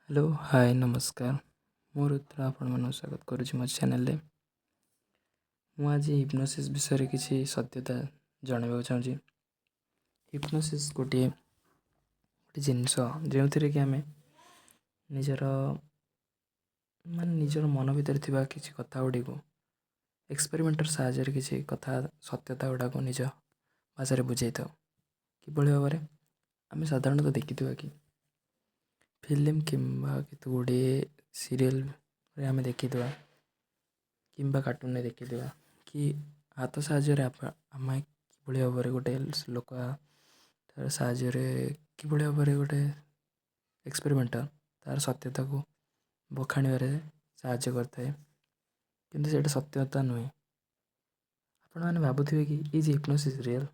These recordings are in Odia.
ହ୍ୟାଲୋ, ହାଏ, ନମସ୍କାର। ମୁଁ ରୁଦ୍ର, ଆପଣମାନଙ୍କୁ ସ୍ୱାଗତ କରୁଛି ମୋ ଚ୍ୟାନେଲରେ। ମୁଁ ଆଜି ହିପ୍ନୋସିସ୍ ବିଷୟରେ କିଛି ସତ୍ୟତା ଜଣାଇବାକୁ ଚାହୁଁଛି। ହିପ୍ନୋସିସ୍ ଗୋଟିଏ ଗୋଟେ ଜିନିଷ, ଯେଉଁଥିରେ କି ଆମେ ନିଜର ମାନେ ନିଜର ମନ ଭିତରେ ଥିବା କିଛି କଥା ଗୁଡ଼ିକୁ ଏକ୍ସପେରିମେଣ୍ଟର ସାହାଯ୍ୟରେ କିଛି କଥା ସତ୍ୟତା ଗୁଡ଼ାକୁ ନିଜ ଭାଷାରେ ବୁଝାଇଥାଉ। କିଭଳି ଭାବରେ ଆମେ ସାଧାରଣତଃ ଦେଖିଥିବା କି ଫିଲ୍ମ କିମ୍ବା କେତେ ଗୁଡ଼ିଏ ସିରିଏଲରେ ଆମେ ଦେଖିଥିବା କିମ୍ବା କାର୍ଟୁନରେ ଦେଖିଥିବା କି ହାତ ସାହାଯ୍ୟରେ ଆମେ କିଭଳି ଭାବରେ ଗୋଟେ ଲୋକ ତାର ସାହାଯ୍ୟରେ କିଭଳି ଭାବରେ ଗୋଟେ ଏକ୍ସପେରିମେଣ୍ଟର ତାର ସତ୍ୟତାକୁ ବଖାଣିବାରେ ସାହାଯ୍ୟ କରିଥାଏ, କିନ୍ତୁ ସେଇଟା ସତ୍ୟତା ନୁହେଁ। ଆପଣମାନେ ଭାବୁଥିବେ କି is hypnosis real?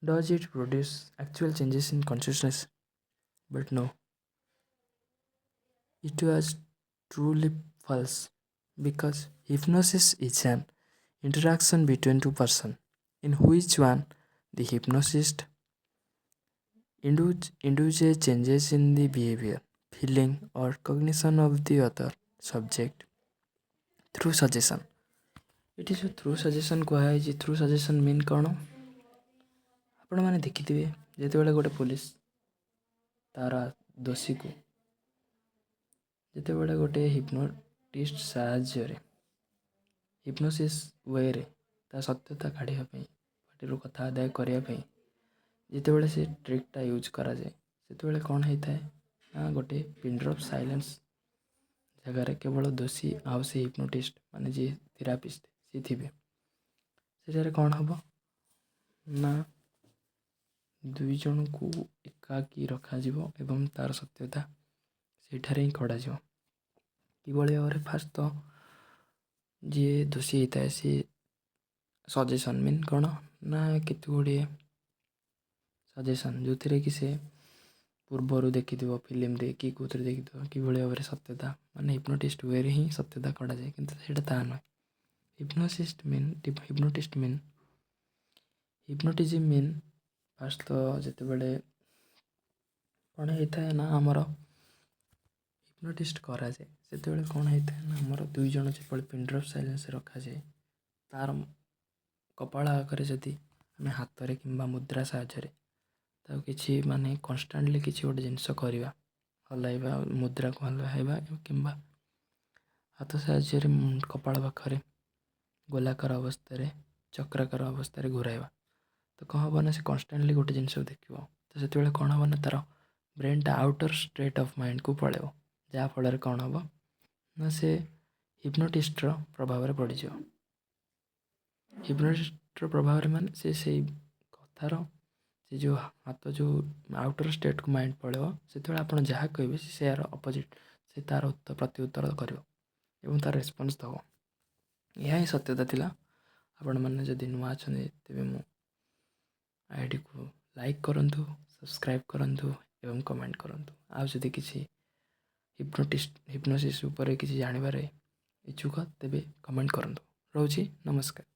Does it produce actual changes in consciousness? But no, it was truly false, because hypnosis is an interaction between two persons in which one, the hypnotist, induces changes in the behavior, feeling or cognition of the other subject through suggestion. ଏଠି ଯେଉଁ ଥ୍ରୁ ସଜେସନ୍ କୁହାଯାଇଛି, ଥ୍ରୁ ସଜେସନ୍ ମିନ୍ କ'ଣ? ଆପଣମାନେ ଦେଖିଥିବେ, ଯେତେବେଳେ ଗୋଟେ ପୋଲିସ ତାର ଦୋଷୀକୁ ଯେତେବେଳେ ଗୋଟେ ହିପ୍ନୋଟିଷ୍ଟ ସାହାଯ୍ୟରେ, ହିପ୍ନୋସିସ୍ ୱେରେ ତା ସତ୍ୟତା କାଢ଼ିବା ପାଇଁ, ପାଟିରୁ କଥା ଆଦାୟ କରିବା ପାଇଁ ଯେତେବେଳେ ସେ ଟ୍ରିକ୍ଟା ୟୁଜ୍ କରାଯାଏ, ସେତେବେଳେ କ'ଣ ହେଇଥାଏ ନା ଗୋଟେ ପିନ୍ ଡ୍ରପ୍ ସାଇଲେନ୍ସ ଜାଗାରେ କେବଳ ଦୋଷୀ ଆଉ ସେ ହିପ୍ନୋଟିଷ୍ଟ, ମାନେ ଯିଏ ଥେରାପିଷ୍ଟ, ସିଏ ଥିବେ। ସେଠାରେ କ'ଣ ହେବ ନା ଦୁଇ ଜଣଙ୍କୁ ଏକାକୀ ରଖାଯିବ ଏବଂ ତା'ର ସତ୍ୟତା ସେଇଠାରେ ହିଁ କଢ଼ାଯିବ। କିଭଳି ଭାବରେ? ଫାଷ୍ଟ ତ ଯିଏ ଦୋଷୀ ହେଇଥାଏ, ସିଏ ସଜେସନ୍ ମିନ୍ କ'ଣ ନା କେତେ ଗୁଡ଼ିଏ ସଜେସନ୍, ଯେଉଁଥିରେ କି ସେ ପୂର୍ବରୁ ଦେଖିଥିବ ଫିଲ୍ମରେ କି କେଉଁଥିରେ ଦେଖିଥିବ କିଭଳି ଭାବରେ ସତ୍ୟତା, ମାନେ ହିପ୍ନୋଟିଷ୍ଟ ୱେରେ ହିଁ ସତ୍ୟତା କଢ଼ାଯାଏ, କିନ୍ତୁ ସେଇଟା ତାହା ନୁହେଁ। Hypnosis mean, hypnotist mean, hypnotism mean first ତ ଯେତେବେଳେ କ'ଣ ହେଇଥାଏ ନା ଆମର ହିପ୍ନୋଟିଷ୍ଟ କରାଯାଏ, ସେତେବେଳେ କ'ଣ ହେଇଥାଏ ନା ଆମର ଦୁଇ ଜଣ ଯେପରି ପିନ୍ ଡ୍ରପ୍ ସାଇଲେନ୍ସ ରଖାଯାଏ, ତାର କପାଳ ଆଗରେ ଯଦି ଆମେ ହାତରେ କିମ୍ବା ମୁଦ୍ରା ସାହାଯ୍ୟରେ ତାକୁ କିଛି ମାନେ କନଷ୍ଟାଣ୍ଟଲି କିଛି ଗୋଟେ ଜିନିଷ କରିବା, ହଲାଇବା, ମୁଦ୍ରାକୁ ହଲାଇବା କିମ୍ବା ହାତ ସାହାଯ୍ୟରେ କପାଳ ପାଖରେ ଗୋଲାକାର ଅବସ୍ଥାରେ, ଚକ୍ରାକାର ଅବସ୍ଥାରେ ଘୁରାଇବା, ତ କ'ଣ ହେବ ନା ସେ କନଷ୍ଟାଣ୍ଟଲି ଗୋଟେ ଜିନିଷକୁ ଦେଖିବ। ତ ସେତେବେଳେ କ'ଣ ହେବ ନା ତା'ର ବ୍ରେନ୍ଟା ଆଉଟର୍ ଷ୍ଟେଟ୍ ଅଫ୍ ମାଇଣ୍ଡକୁ ପଳେଇବ, ଯାହାଫଳରେ କ'ଣ ହେବ ନା ସେ ହିପ୍ନୋଟିଷ୍ଟର ପ୍ରଭାବରେ ପଡ଼ିଯିବ। ହିପ୍ନୋଟିଷ୍ଟର ପ୍ରଭାବରେ ମାନେ ସେ ସେଇ କଥାର ସେ ଯେଉଁ ହାତ ଯେଉଁ ଆଉଟର୍ ଷ୍ଟେଟ୍କୁ ମାଇଣ୍ଡ ପଳେଇବ, ସେତେବେଳେ ଆପଣ ଯାହା କହିବେ ସେ ସେୟାର ଅପୋଜିଟ୍, ସେ ତା'ର ପ୍ରତି ଉତ୍ତର କରିବ ଏବଂ ତା'ର ରେସ୍ପନ୍ସ ଦେବ। ଏହା ହିଁ ସତ୍ୟତା ଥିଲା। ଆପଣମାନେ ଯଦି ନୂଆ ଅଛନ୍ତି, ତେବେ ମୋ ଆଇଡ଼ିକୁ ଲାଇକ୍ କରନ୍ତୁ, ସବସ୍କ୍ରାଇବ୍ କରନ୍ତୁ ଏବଂ କମେଣ୍ଟ କରନ୍ତୁ। ଆଉ ଯଦି କିଛି ହିପ୍ନୋଟିଷ୍ଟ ହିପ୍ନୋସିସ୍ ଉପରେ କିଛି ଜାଣିବାରେ ଇଚ୍ଛୁକ, ତେବେ କମେଣ୍ଟ କରନ୍ତୁ। ରହୁଛି, ନମସ୍କାର।